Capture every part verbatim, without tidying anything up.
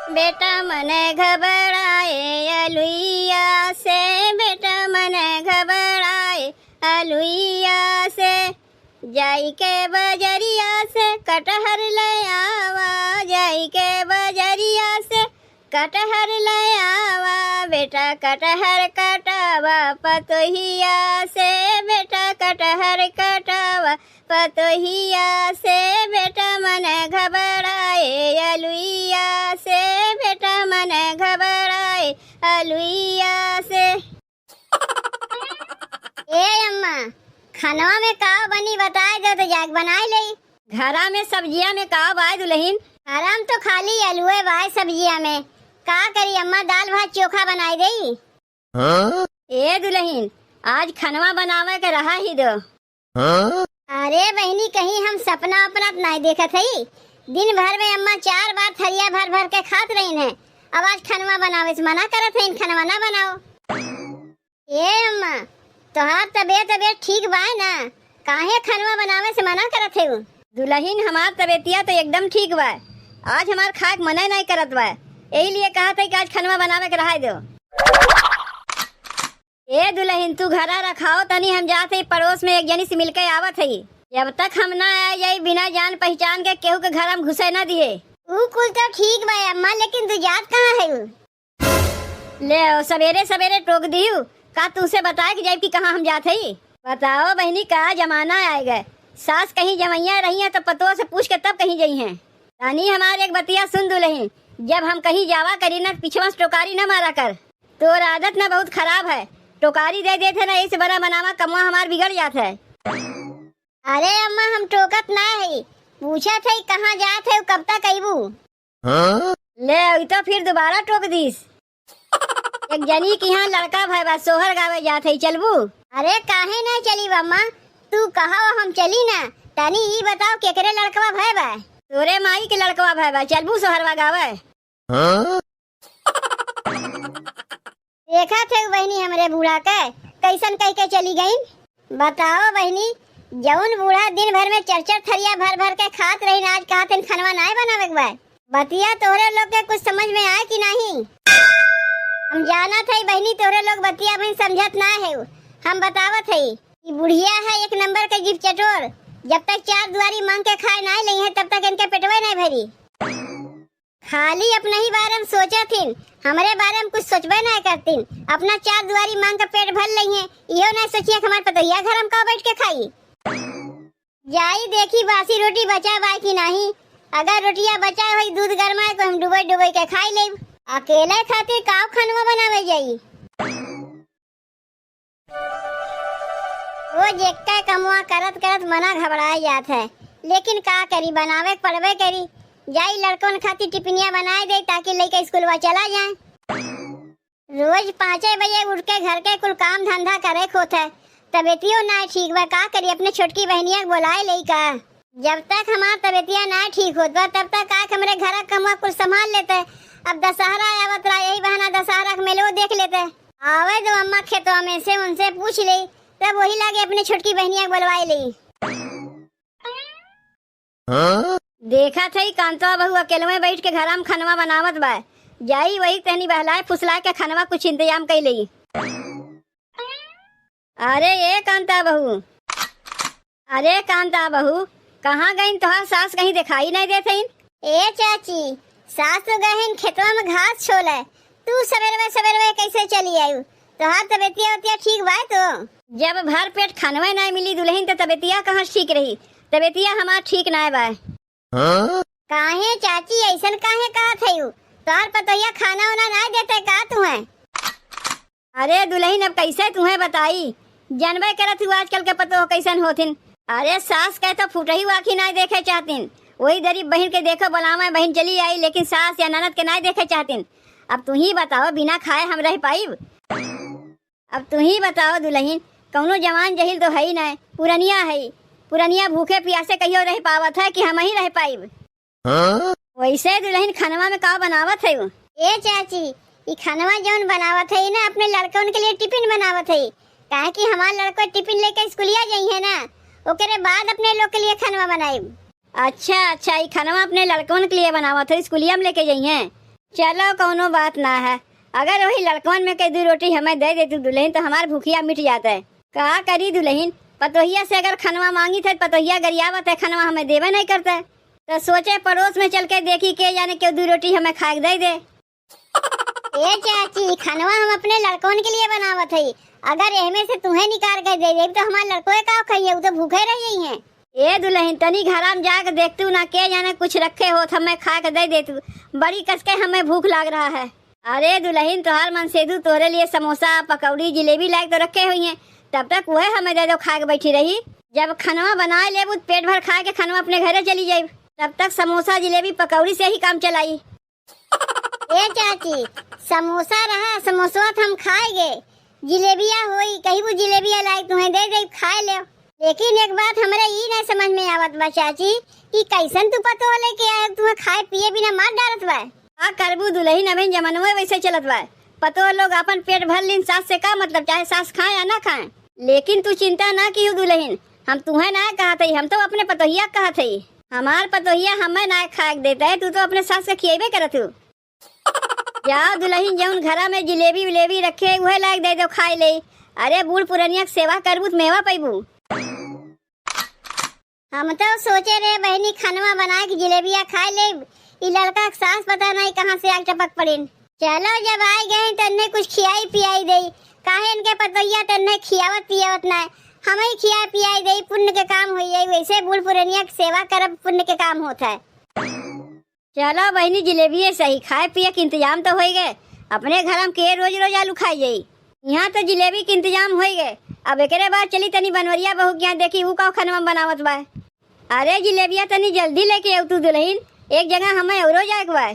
बेटा मन घबराए अलुइया से, बेटा मन घबराए अलुइया से। जाई के बजरिया से कटहर ले आवा, जाई के बजरिया से कटहर ले आवा, बेटा कटहर कटावा पतोहिया से, बेटा कटहर कटावा पतोहिया से, बेटा मन घबराए अलुइया से, बेटा मन घबराए अलुइया से। ए अम्मा, खनवा में का बनी बताए दो तो जाके बनाए लेई। घरा में सब्जिया में का बाय दुलहिन? घरा में तो खाली अलुए बाय सब्जिया में। का करी अम्मा, दाल भात चोखा बनाए देई। हाँ? ए दुलहिन, आज खनवा बनावे के रहा ही दो। हाँ? अरे बहिनी, कहीं हम सपना वपना त नाहीं देखत हई? दिन भर में अम्मा चार बार थरिया भर भर के खात रहीन है, अब आज खनवा बनावे से मना करत हईन, खनवा ना बनाओ। ए अम्मा, तोहार तबीयत, तबीयत ठीक बा ना? काहे खनवा बनावे से मना करत हऊ? दुलहिन, हमार तबीयतिया तो एकदम ठीक बा, आज हमार खाए के मने नाहीं करत बा, यही लिए कहत हई कि आज खनवा बनावे के रहाई दो। ए दुलहिन, तू घरा रखाओ तनी, हम जात हई पड़ोस में एक जनी से मिलके आवत हई। जब तक हम ना आ जाई, बिना जान पहचान के केहू के घर हम घुसे ना दिए। ऊ कुल तो ठीक बा अम्मा, लेकिन तू जात कहाँ हऊ? ले, ओ सबेरे सबेरे टोक दिहू, का तुमसे बताए के जाइब कि कहाँ हम जात हई? बताओ बहिनी, का जमाना आए गए, सास कहीं जमैया रही हैं तो पतोह से पूछ के तब कहीं जइहें। तनी हमार एक बतिया सुन दुलहिन, जब हम कहीं जावा करी ना, पिछवा से टोकारी ना मारा कर। तोर आदत ना बहुत खराब है, टोकारी दे देत है ना, यही से बना बनावा कमवा हमार बिगड़ जात है। अरे अम्मा, हम टोकत ना हई, पूछत हई कहाँ जात हऊ, कब तक अइबू? हाँ? ले, ई तो फिर दोबारा टोक दीस। एक जनी के यहाँ लड़का भय बा, सोहर गावे जात हई, चलबू? अरे काहे ना चली अम्मा, तू कहो हम चली ना। तनी ई बताओ केकरे लड़कवा भय बा? तोरे माई के लड़कवा भय बा, चलबू सोहरवा गावे? हाँ? देखा थे बहिनी हमरे बूढ़ा के, कैसन कह के चली गईन। बताओ बहिनी, जौन बूढ़ा दिन भर में चार चार थरिया भर भर के खात रहीन, आज कहत हईन खनवा नाय बनावे के बा। बतिया तोहरे लोग के कुछ समझ में आए कि नाहीं? हम जानत हई बहिनी, तोहरे लोग बतिया बहिन समझत ना है। हम बतावत हई, ई बुढ़िया है एक नंबर के जीभ चटोर। जब तक चार दुआरी मांग के खाए नाय लइहें, तब तक इनके पेटवे नाय भरी। खाली अपने ही बारे में सोचत हिन, हमरे बारे में कुछ सोचबे नाय करतीन। अपना चार दुआरी मांग के पेट भर लइहें, इहो नाय सोचिहें कि हमार पतोहिया घर हम का बैठ के खाई। जाई देखी बासी रोटी बचा बा कि नाहीं। अगर रोटिया बचा होई, दूध गरमाए को हम डुबोई डुबोई के खाई लेब। अकेले खातिर का खनवा बनावे जाई? रोज एक्के कमवा करत करत मना घबराए जात है, लेकिन का करी, बनावे के पड़बे करी। जाई लड़कन खातिर टिफिनिया बनाए दे, ताकि लइका स्कूलवा चला जाए। रोज पाँचे बजे उठ के घर के कुल काम धंधा करे के होत है, तबीयतियो ना ठीक बा, का करी, अपने छोटकी बहनिया के बोलाए लेई का? जब तक हमार तबीयतिया ना ठीक होत बा, तब तक आके हमरे घर का कमवा कुल संभाल लेते। अब दशहरा आवत रहा, यही बहाना दशहरा के मेलो देख लेते। आवे दो अम्मा खेतवा में से, उनसे पूछ ले, तब वही लागे अपने छोटकी बहनिया के बोलवाए ले। हाँ? देखा थे कांता बहू अकेलवे बैठ के घरा में खनवा बनावत बा, जाई वही तहनी बहलाए फुसलाए के खनवा कुछ इंतजाम कई लेई। अरे ए कांता बहू, अरे कांता बहू, कहाँ गईन तोहार सास, कहीं दिखाई नहीं देत हईन? ए चाची, सास तो गए हईन खेतवा में घास छोले, तू सबेरवे सबेरवे कैसे चली आयु? तोहार तबीयतिया वतिया ठीक बाय तो? जब भर पेट खनवे नहीं मिली दुलहिन, तो तबीयतिया कहाँ से ठीक रही? तबीयतिया हमार ठीक नाय बाय। हाँ? काहे चाची, ऐसन काहे कहत हयू? तोहार पतोहिया खाना उना नाय देते का तुहें? अरे दुलहिन, अब कैसे तुहें बताई, जनबे करत हू आजकल के पतोह कैसन होथिन। अरे सास के तो फुटही आँखी नाय देखे चाहतिन, वही गरीब बहिन के देखो बोलावे, बहिन चली आई, लेकिन सास या ननद के नाय देखे चाहतिन। अब तू ही बताओ, बिना खाए हम रह पाइब? अब तू ही बताओ दुलहिन, कौनो जवान जहिल तो है ही नाय, पुरनिया है, पुरनिया भूखे पियासे कहियो रह पावत है कि हम ही रह पाइब? हाँ? वैसे दुलहिन खनवा में का बनावत है वो? ए चाची, ई खनवा जौन बनावत है ना, अपने लड़कन के लिए टिफिन बनावत है, काहे कि हमार लड़को टिफिन लेके स्कूलिया जइहें ना, ओकरे बाद अपने लोग के लिए खनवा बनाइब। अच्छा अच्छा, ई खनवा अपने लड़कन के लिए बनावत है, स्कूलिया में लेके जइहें। चलो, कौनो बात ना है। अगर वही लड़कवन में के दू रोटी हमें दे देतू दुलहिन, तो हमार भूखिया मिट जात है। का करी दुलहिन, पतोहिया से अगर खनवा मांगी थे, पतोहिया गरियावत है, खनवा हमें देवे नहीं करते। तो सोचे पड़ोस में चल के देखी, के जाने केहू दू रोटी हमें खाए के दे दे। ए चाची, खनवा हम अपने लड़कवन के लिए बनावत हई। अगर एहमे से तुहें निकाल के दे देब, तो हमार लड़कवे का खइहे, उ तो भूखे रह जइहें। ए दुलहिन, तनी घरा में जाके देखतू ना, के जाने कुछ रखे होत, हमें खाए के दे देतू। बड़ी कसके हमें भूख लाग रहा है। अरे दुलहिन, तोहार मनसेधू तोहरे लिए समोसा, पकौड़ी, जिलेबी लाइके तो रखे होइहें, तब तक उहे हमें दे दो, खाए के बैठी रही। जब खनवा बनाए लेबू, पेट भर खाए के खनवा अपने घरे चली जाइब, तब तक समोसा, जिलेबी, पकौड़ी से ही काम चलाई। ए चाची, समोसा रहा, समोसवा त हम खाएगे, जिलेबिया होई, कहिबू जिलेबिया लाई तुहें दे दे, खाए ले। लेकिन एक बात हमरे ई नहीं समझ में आवत बा चाची, कि कैसन तू पतोह लेके आए, तुहें खाए पिए बिना मार डारत बा। का करबू दुलहिन, अबहिन जमानवे वैसे चलत बा। पतोह लोग आपन पेट भर लीन, सास से का मतलब, चाहे सास खाए या ना खाए। लेकिन तू चिंता ना किहू दुलहिन, हम तुहें ना कहत हई, हम तो अपने पतोहिया कहत हई। हमार पतोहिया हमें ना खाए के देत है, तू तो अपने सास के खियेबे करत हू। जाओ दुलहिन, जौन घरा में जिलेबी उलेबी रखे, उहे लाइके दे दो खाए ले। अरे बूढ़ पुरनिया के सेवा करबू त मेवा पैबू। हम तो सोचे रहे बहिनी, खनवा बनाए के जिलेबिया खाए ले, ई लड़का के सास पता नहीं कहाँ से आके टपक पड़िन। चलो जब आए गए तन्ने कुछ खियाई पियाई दे, काहे इनके पतोहिया तन्ने खियावत पियावत ना, हम ही खिया पियाई दे, पुण्य के काम हो जाई। वैसे बूढ़ पुरनिया के सेवा करब पुण्य के काम होत है। चलो बहिनी, जिलेबिये सही, खाए पिए के इंतजाम तो होई गए। अपने घर में के रोज रोज आलू खाई जाई, यहाँ तो जिलेबी के इंतजाम होई गए। अब एकरे बाद चली तनी बनवरिया बहू के यहाँ, देखी ऊ का खनवा बनावत बा। अरे जिलेबिया, तनी जल्दी लेके आऊ तू दुलहिन, एक जगह हमें औरो जाए के बा।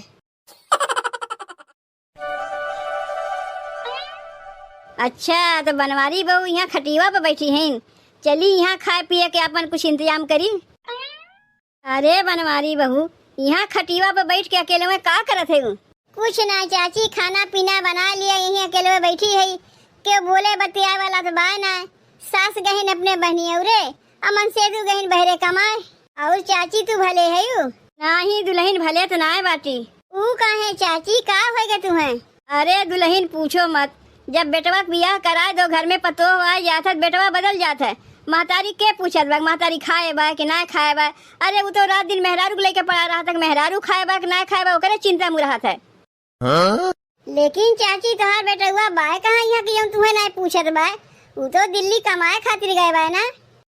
अच्छा, तो बनवारी बहू यहाँ खटिया पे बैठी हैं, चली यहाँ खाए पिए के अपन कुछ इंतजाम करी। अरे बनवारी बहू, यहाँ खटिया पे बैठ के अकेले में का करत है? कुछ ना चाची, खाना पीना बना लिया, यहीं अकेले में बैठी है, केहू बोले बतियाए वाला तो बाय ना। सास गहिन अपने बहनी औरे, अमन सेदू गहिन बहरे कमाए। और चाची तू भले है यू? नाही दुलहिन, भले तो नाय बाटी। ऊ काहे चाची, का होइगे तुहें? अरे दुलहिन पूछो मत, जब बेटवा के बियाह कराए दो, घर में पतोह आए जात है, बेटवा बदल जात है। महतारी के पूछत बा, महतारी खाए बा कि ना खाए बा? अरे ऊ तो रात दिन मेहरारू के लेके पड़ा रहत है, मेहरारू खाए बा कि ना खाए बा, ओकरे चिंता में रहत है। हाँ? लेकिन चाची, तोहार बेटउआ बाय कहाँ यहाँ कि जौन तुहें नाय पूछत बाय? ऊ तो दिल्ली कमाए खातिर गए बाय ना?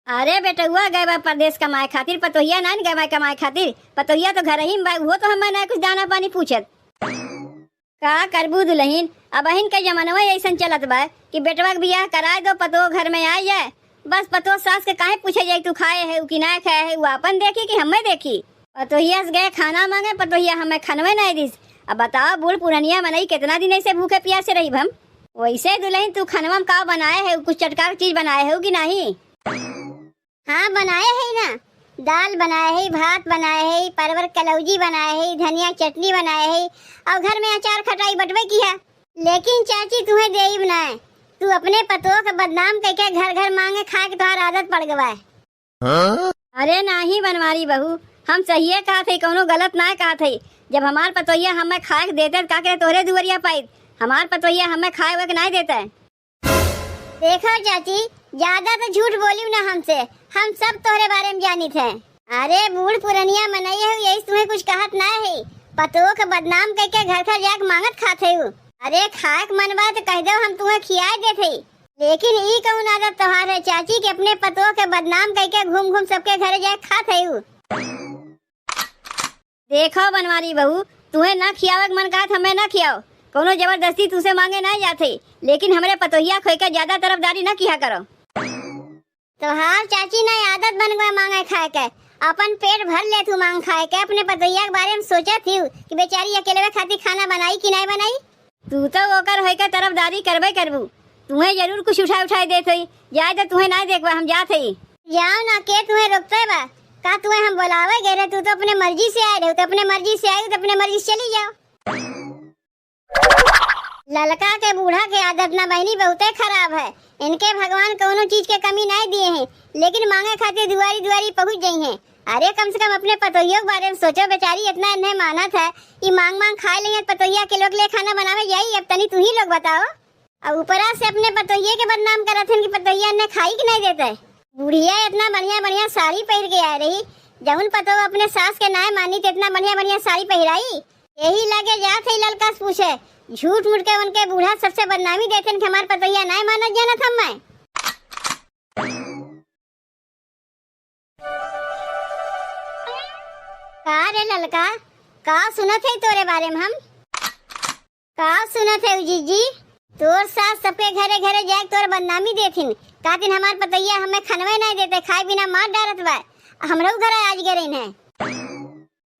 अरे बेटउआ गए बा परदेस कमाए खातिर, पतोहिया नाय न गए बाय कमाए खातिर। पतोहिया तो घर ही में बाय, उहो तो हमें नाय कुछ दाना पानी पूछत। का करबू दुलहिन, अबहिन के जमनवा अइसन चलत बाय कि बेटवा के बियाह कराए दो, पतोह घर में आए जाए, बस पतोह सास के काहे पूछे जाई, तू खाए है कि नाय खाए है, ऊ आपन देखी कि हमें देखी? पतोहिया से गए खाना मांगे, पतोहिया हमें खनवे नाय दिस। अब बताओ, बूढ़ पुरनिया मनई कितना दिन ऐसे भूखे प्यासे रही हम? वैसे दुलहिन, तू खनवा में का बनाए है, कुछ चटकार चीज बनाए है कि नहीं? हाँ, बनाए है ना, दाल बनाए है, भात बनाए है, परवर कलौजी बनाए है, धनिया चटनी बनाए है, और घर में अचार खटाई बटवे की है। लेकिन चाची, तुहें देइब नाय, तू अपने पतोह के बदनाम कइके घर घर मांगे खाए के तोहार आदत पड़ गवा है। अरे नाही बनवारी बहू, हम सहिए कहत हई, कौनो गलत नाय कहत हई। जब हमार पतोहिया हमें खाए के देते त का करे तोहरे दुवरिया पाइत? हमार पतोहिया हमें खाए हुए के नाय देते। देखो चाची, ज्यादा तो झूठ बोलियो ना हमसे, हम सब तोहरे बारे में जानित है। अरे बूढ़ पुरनिया मनई है, यही तुम्हें कुछ कहत ना है। पतोह के बदनाम करके घर घर जाके मांगत खात है। अरे खाए के मन बा तो कह दो, हम तुम्हें खियाए देत है। लेकिन ई कौन आदत तोहार है चाची कि अपने पतोह के बदनाम करके घूम घूम सबके घरे जाए खात है? देखो बनवारी बहू, तुहें ना खियावे के मन कहत हमें ना खियाओ, कौनो जबरदस्ती तुसे मांगे ना जात है, लेकिन हमरे पतोहिया खोई के ज्यादा तरफदारी ना किया करो। तोहार चाची ना आदत बन गए मांगे खाए के, अपन पेट भर ले तू मांग खाए के, अपने पतोहिया के बारे में सोचत ही कि बेचारी अकेलवे खातिर खाना बनाई कि नहीं बनाई। तू तो ओकर होइके तरफदारी करबे करबू, तुहें जरूर कुछ उठाए उठाए देत होई। जाए तो तुहें नाय देखबा, हम जात हई। जाओ ना, के तुहें रोकते बा? का तुहें हम बोलावे गए रहे? तू तो अपने मर्जी से आए रहे, तो अपने मर्जी से आई, तो अपने मर्जी से चली जाओ। ललका के बूढ़ा के आदत ना बहनी बहुते खराब है। इनके भगवान कौनो चीज के कमी नाय दिए हैं, लेकिन मांगे खातिर दुआरी दुआरी पहुंच गई हैं। अरे, कम से कम अपने पतोहियो के बारे में सोचो, बेचारी इतना इन्हें मानत है, ई मांग मांग खाए लेंगे, पतोहिया के लोग ले खाना बनावे जाई। अब तनी तू ही लोग बताओ। और ऊपरा से अपने पतोहिए के बदनाम करत हन कि पतोहिया इन्हें खाई के नहीं देते। बुढ़िया इतना बढ़िया बढ़िया साड़ी पहिर के आए रही, जौन पतोह अपने सास के नाय मानी तो इतना बढ़िया बढ़िया साड़ी पहिराई। यही लगे जात है ललका से पूछे, झूठ मूठ के उनके बूढ़ा सबसे बदनामी देते हैं कि हमार पतोहिया नाय मानत जानत हम मैं। का रे ललका, का सुनत है तोरे बारे में हम? का सुनत है जीजी? तोर सास सबके घरे घरे जाए तोर बदनामी देथिन, कहथिन हमार पतैया हमें खनवे नहीं देते, खाए बिना मार डारत बा, हमरो घरे आज गए रही है।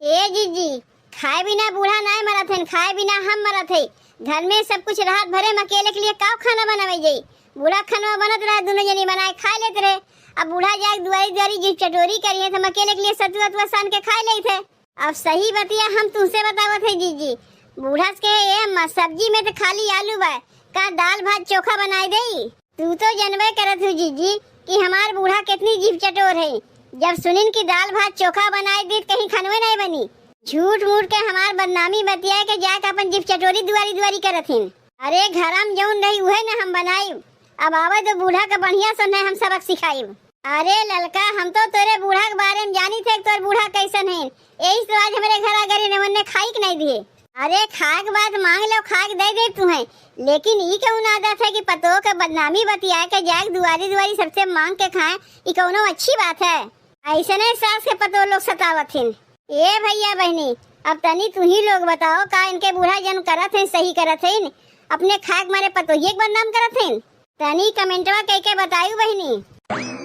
ए जीजी, खाए बिना बूढ़ा नाय मरत हन, खाए बिना हम मरत है। घर में सब कुछ रहत भरे हम अकेले के लिए का खाना बनावे जाई? बूढ़ा खाना बनत रहा, दोनों जनी बनाए खाए लेत रहे। अब बूढ़ा जाए दुआरी दुआरी जी चटोरी करी है तो हम अकेले के लिए सतुआ तुआ सान के खाए लेत है। अब सही बतिया हम तुमसे बतावत है जीजी, बूढ़ा से कहे, "ए अम्मा, सब्जी में तो खाली आलू बा, का दाल भात चोखा बनाए देई?" तू तो जनबे करत हूँ जीजी कि हमार बूढ़ा कितनी जीभ चटोर है। जब सुनिन कि दाल भात चोखा बनाए दी, कहीं खनवे नहीं बनी। झूठ मूठ के हमार बदनामी बतिया के जाके अपन जीभ चटोरी दुआरी दुआरी करत हिन। अरे घरम जौन रही उहे न हम बनाइब। अब आवे तो बूढ़ा के बढ़िया से न हम सबक सिखाइब। अरे ललका, हम तो तोरे बूढ़ा के बारे में जानी थे कि तोर बूढ़ा कैसन है, यही से आज हमरे घर आ गए न, उन्हें खाई के नहीं दिए। अरे खाए के बाद मांग लो, खाए के दे दे तू है, लेकिन ई कौन आदत है कि पतोह के बदनामी बतिया के जाए दुआरी दुआरी सबसे मांग के खाए, ई कौनो अच्छी बात है? ऐसे नहीं सास के पतोह लोग सतावत हिन। ए भैया बहनी, अब तनी तू ही लोग बताओ, का इनके बूढ़ा जन करत हैं, सही करत हैं? अपने खाए के मारे पतोहिए के बदनाम करत हैं? तनी कमेंटवा कह के बतायू बहनी।